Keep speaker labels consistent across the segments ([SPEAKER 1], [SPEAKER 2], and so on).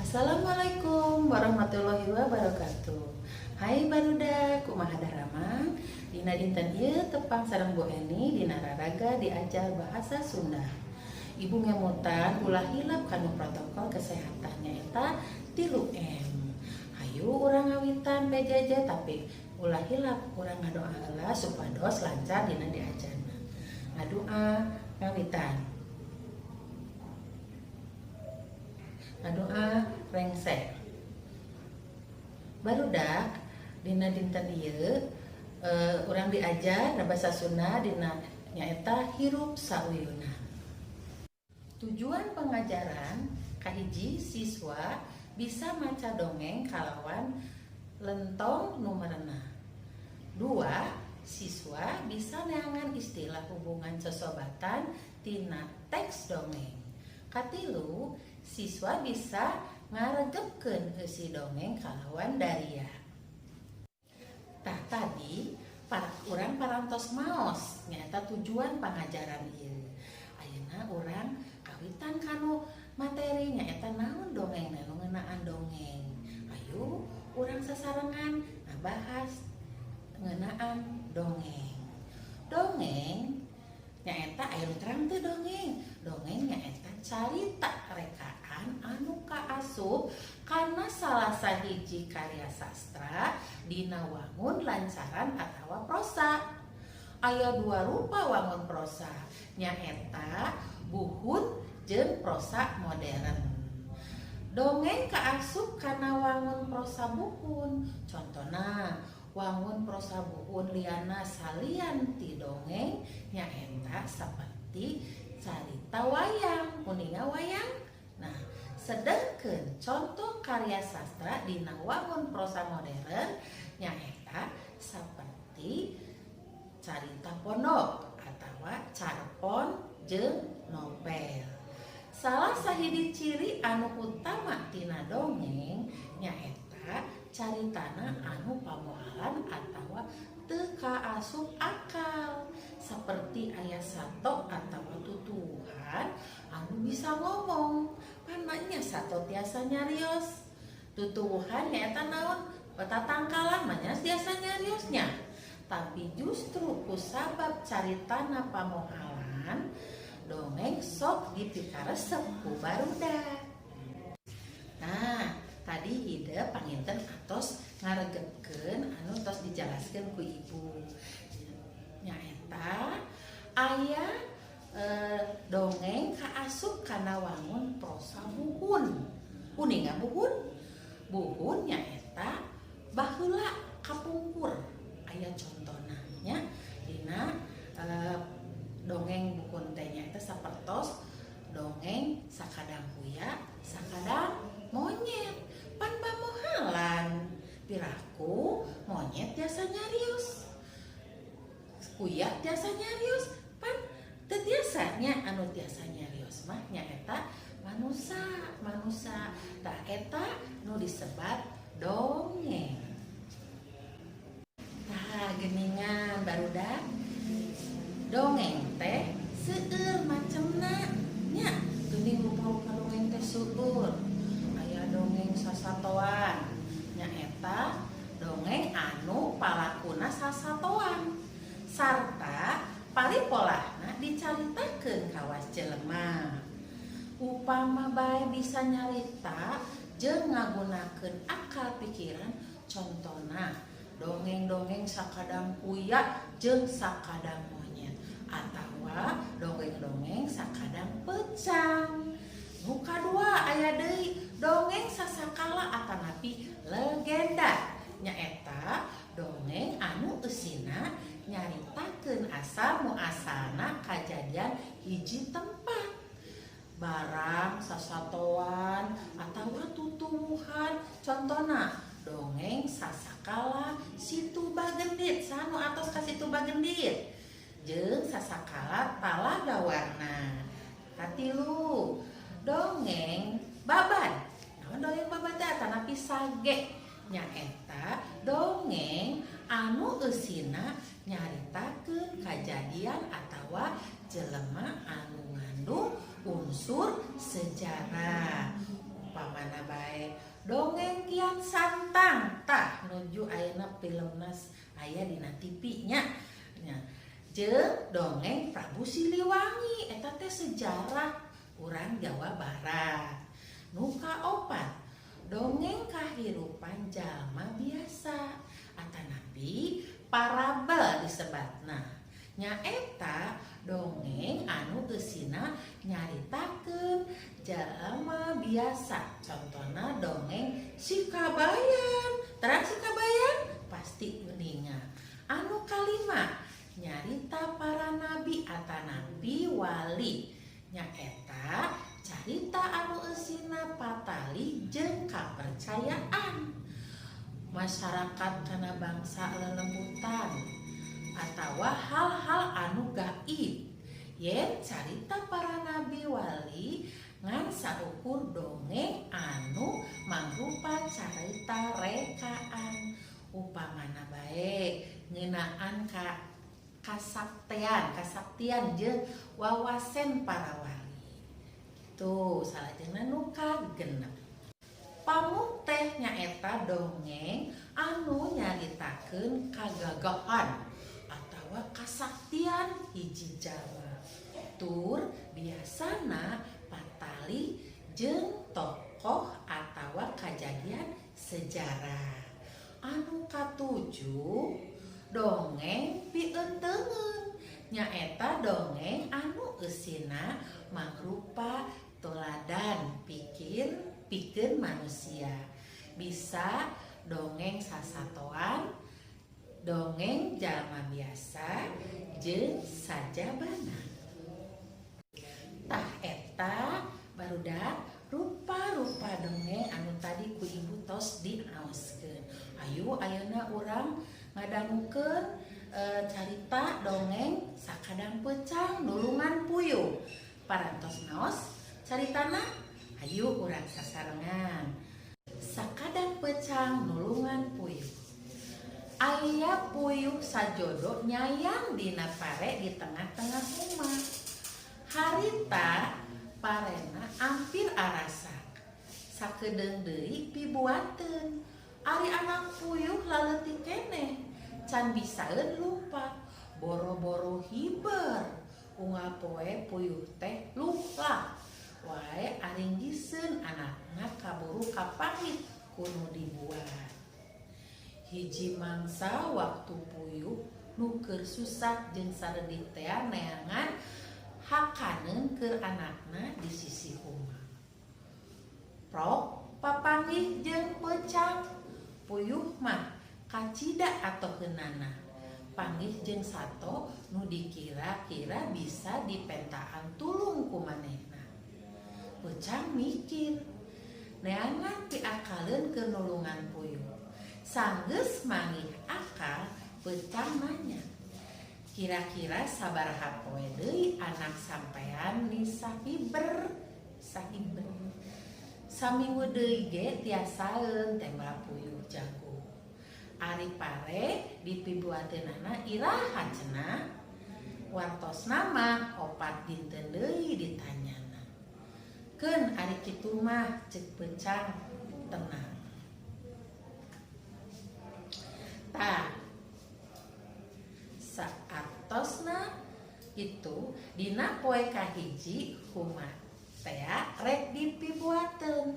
[SPEAKER 1] Assalamualaikum warahmatullahi wabarakatuh. Hai barudak, kumaha daramang? Dina dinten ieu tepang sareng Bu Eni dina raraga diajar bahasa Sunda. Ibu ngemutan ulah hilap kanu protokol kesehatan, nyaeta 3M. Hayu urang ngawitan PJJ, tapi ulah hilap urang ngadoa heula supados lancar dina diajarna. Ngadoa ngawitan. Ngadoa rengse. Barudak, dina dinten ieu urang diajar na bahasa Sunda dina nyaeta hirup sauyunan. Tujuan pengajaran kahiji, siswa bisa maca dongeng kalawan lentong nu merenah. Dua, siswa bisa neangan istilah hubungan sosobatan tina teks dongeng. Katilu, siswa bisa ngaregepkeun eusi dongeng kalawan daria. Tah, tadi para urang parantos maos nyaeta tujuan pangajaran ieu. Ayeuna urang kawitan kanu materi, nyaeta naon dongeng, nu ngeunaan dongeng. Ayo urang sasarengan ngabahas ngeunaan dongeng. Dongeng nyaeta, aya nu terang teu dongeng? Dongeng nyaeta carita rekaan anu kaasup kana salah sahiji karya sastra dina wangun lancaran atawa prosa. Aya dua rupa wangun prosa, nyaeta buhun jeung prosa modern. Dongeng kaasup kana wangun prosa buhun. Contona, wangun prosa buhun liana salian ti dongeng nyaeta seperti carita wayang. Uninga wayang? Nah, sedangkan contoh karya sastra dina wangun prosa modern nyaeta seperti carita pondok atau carpon jeung novel. Salah sahiji ciri anu utama tina dongeng nyaeta caritana anu pamohalan atawa teu kaasup akal, seperti aya sato atau tutuwuhan anu bisa ngomong. Pananya sato tiasa nyarios, tutuwuhan nyaeta naon, tatangkalan mah tiasa nyariosnya. Tapi justru kusabab caritana pamohalan, dongeng sok dipikaresep ku barudak. Nah, tadi hidep panginten atos ngaregepkeun anu tos dijelaskeun ku ibu, nyaeta aya dongeng kaasup kana wangun prosa buhun. Uninga buhun? Buhun nyaeta baheula, kapungkur. Aya contona nya dina dongeng buhun teh, nyaeta sapertos dongeng Sakadang Kuya Sakadang Monyet. Pan pamohalan, piraku monyet tiasa nyarios, kuya tiasa nyarios? Pan teu tiasa nya. Anu tiasa nyarios mah nyaeta manusa manusa. Tah, eta nu disebat dongeng. Tah, geningan barudak, dongeng teh seueur macemna nya. Geuning, rupa-rupa dongeng teh seueur. Aya dongeng sasatoan, nyaeta dongeng anu palakuna sasatoan sarta paripolahna dicaritakeun kawas jelema. Upama bae bisa nyarita jeung ngagunakeun akal pikiran. Contona dongeng-dongeng Sakadang Kuya jeung Sakadang Monyet atawa dongeng-dongeng Sakadang Peucang. Nu kadua, aya deui dongeng sasakala atanapi legenda, nyaeta dongeng anu eusina nyaritakeun asal muasalna kajadian hiji tempat, barang, sasatoan atawa tutuwuhan. Contona dongeng sasakala Situ Bagendit. Saha nu atos ka Situ Bagendit? Jeung sasakala Talaga Warna. Katilu, dongeng babad. Naon dongeng babad teh atanapi sage? Nyaeta dongeng anu eusina nyaritakeun kajadian atawa jelema anu ngandung unsur sejarah. Upamana bae Kian Santang, tah nuju ayeuna filmna aya dina TV nya. Nya jeung dongeng Prabu Siliwangi, eta teh sejarah urang Jawa Barat. Nu kaopat, dongeng kahirupan jalma biasa atanapi parabel disebatna, nyaeta dongeng anu eusina nyaritakeun jalma biasa, contohna dongeng Si Kabayan. Terang Si Kabayan pasti uninga. Anu kalima, nyarita para nabi atanapi wali, nyaeta carita anu eusina patali jeung kapercayaan masyarakat kana bangsa lelembutan atawa hal-hal anu gaib. Yen carita para nabi wali ngan saukur dongeng anu mangrupa carita rekaan, upamana bae ngeunaan ka kasaktian kasaktian jeung wawasen para wali. Tuh, salajengna nu kagenep, pamukteh, nyaeta dongeng anu nyaritakeun kagagahan atawa kasaktian hiji jalma, tur biasana patali jeung tokoh atawa kajadian sejarah. Anu katujuh, dongeng pieuteungeun, nyaeta dongeng anu eusina mangrupa toladan pikir pikeun manusia, bisa dongeng sasatoan, dongeng jalma biasa, jeung sajabana. Tah, eta barudak rupa-rupa dongeng anu tadi ku ibu tos dinaoskeun. Ayo, ayeuna urang ngadangukeun carita dongeng Sakadang Peucang Nulungan Puyuh. Parantos naos caritana? Ayo urang sasarengan. Sakadang Peucang Nulungan Puyuh. Aya puyuh sajodo nyayang dina pare di tengah-tengah rumah. Harita parena ampir arasak. Sakedeung deui pibuateun. Ari anak puyuh laleutik keneh, can bisaeun lumpat, boro-boro hiber. Unggal poe puyuh teh luhlak wae aringgiseun anakna kaburu kapanggih ku nu dibuat. Hiji mangsa waktu puyuh nu keur susah jeung saredih tea neangan hakaneun keur anakna di sisi rumah. Prok papanggih jeung peucang. Puyuh mah kacida atoheunana. Panggih jeung sato nu dikira-kira bisa dipentaan tulung ku manehna. Peucang mikir neangan piakaleun keur nulungan puyuh. Sanggeus manggih akal, peucang nanya, "Kira-kira sabaraha poe deui anak sampean bisa hiber?" Sahiber. "Saminggu deui ge tiasaeun," tembal puyuh jago. "Ari pare dipibuateunana iraha?" cenah. "Wartosna mah 4 dinten deui," ditanyana. "Keun ari kitu mah," ceuk peucang tenang. Tah, saatosna itu dina poe kahiji huma tea rek dipibuateun.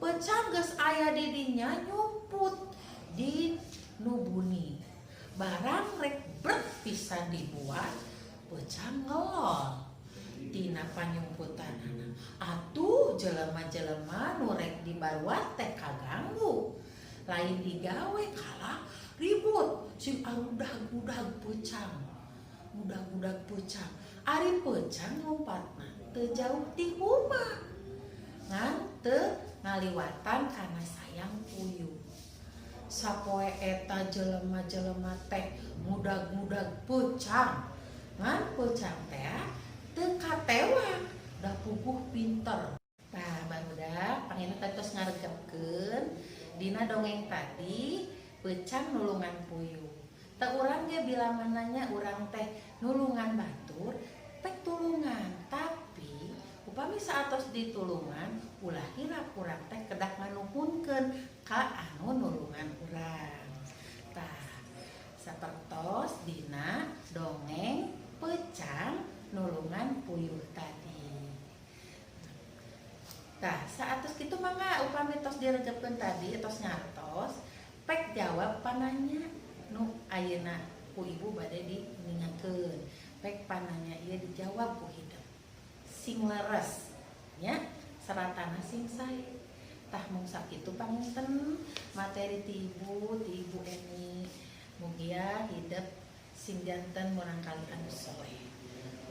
[SPEAKER 1] Peucang geus aya di dinya nyumput di nu buni. Barang rek brek pisan dibuat, peucang ngelol tina panyumputanana. Atuh jelema-jelema nu rek dibaruat teh kaganggu. Lain digawe kalah ribut sing arudag-udag peucang. Udag-udag peucang. Ari peucang lompatna teu jauh ti huma. Ngan teu ngaliwatan kana sayang puyuh. Sapoe eta jelema-jelema teh ngudag-ngudag peucang. Ngan peucang teh teu katewak da puguh pinter. Tah, barudak, panginten tadi tos ngaregepkeun dina dongeng tadi peucang nulungan puyuh. Teu urang ge bila mananya urang teh nulungan batur, pek tulungan, tapi upami saatos ditulungan ulah hilap urang teh kedah nganuhunkeun ka Tah, saatos kitu mangga upami tos diregepkeun tadi, tos ngartos, pek jawab pananya nu ayeuna ku ibu bade diuningakeun. Pek pananya ieu dijawab ku hidep. Sing leres nya, seratana sing sae. Tah, mung sakitu panginten materi ti ibu, ti Ibu Eni. Mugia hidep sing janten murangkalih anu soleh.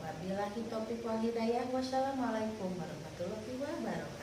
[SPEAKER 1] Wabillahi taufik wal hidayah. Wassalamualaikum warahmatullahi wabarakatuh.